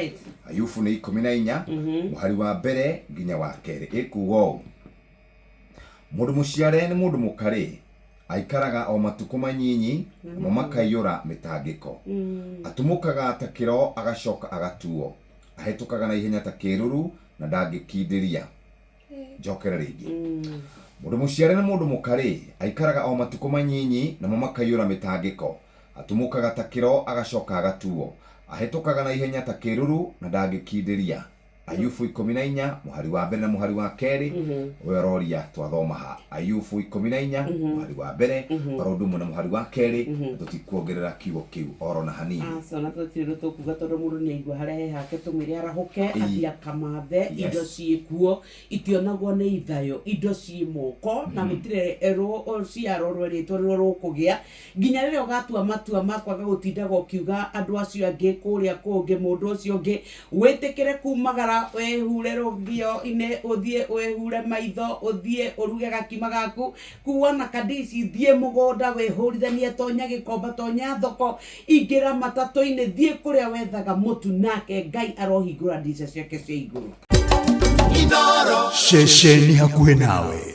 Right. Ayubu nĩ 14 mũhari wa mbere nginya wa kerĩ, ĩkuga ũũ: Mũndũ mũciare nĩ mũndũ mũkarĩ, aikaraga o matukũ manyinyi, namo makaiyũra mĩtangĩko. Atumũkaga ta kĩro agacoka agatuo, ahĩtũkaga na ihenya ta kĩĩruru na ndangĩkindĩria. Njokere rĩngĩ. Mũndũ mũciare nĩ mũndũ mũkarĩ, aikaraga o matukũ manyinyi, namo makaiyũra mĩtangĩko. Atumũkaga ta kĩro agacoka agatuo, ahĩtũkaga na ihenya ta kĩĩruru na ndangĩkindĩria. Ayubu 14 mũhari wa mbere na mũhari wa kerĩ. We ũroria twathoma ha? Ayubu 14 mũhari wa mbere oro ũndũ ũmwe na mũhari wa kerĩ, tũtikuongerera kiugo kĩu oro na hanini. Aca, ona tũtirĩ ũndũ tũkuga, tondũ mũndũ nĩ aigua harĩa he hake, tũmwĩre arahũke, athiĩ akamathe. Indo ciĩkuo, itionagwo nĩ ithayo, indo ciĩ moko na gũtirĩ rũciaro rwerĩtwo nĩruo rũkũgĩa nginya rĩrĩa ũgatua matua ma kwaga gũtindaga ũkiuga andũ acio angĩ kũrĩa kũngĩ, mũndũ ũcio ũngĩ, wĩtĩkĩre kumagara, wĩhure rũgio-inĩ, ũthiĩ wĩhure maitho, ũthiĩ ũruge gakima gaku, kuwa na kandici, thiĩ mũgũnda wĩhũrithanie, tonya Gĩkomba, tonya thoko, ingĩra matatũ-inĩ, thiĩ kũrĩa wethaga mũtu, nake Ngai arohingũra ndica ciake cia igũrũ. Ceceni hakuhĩ nawe.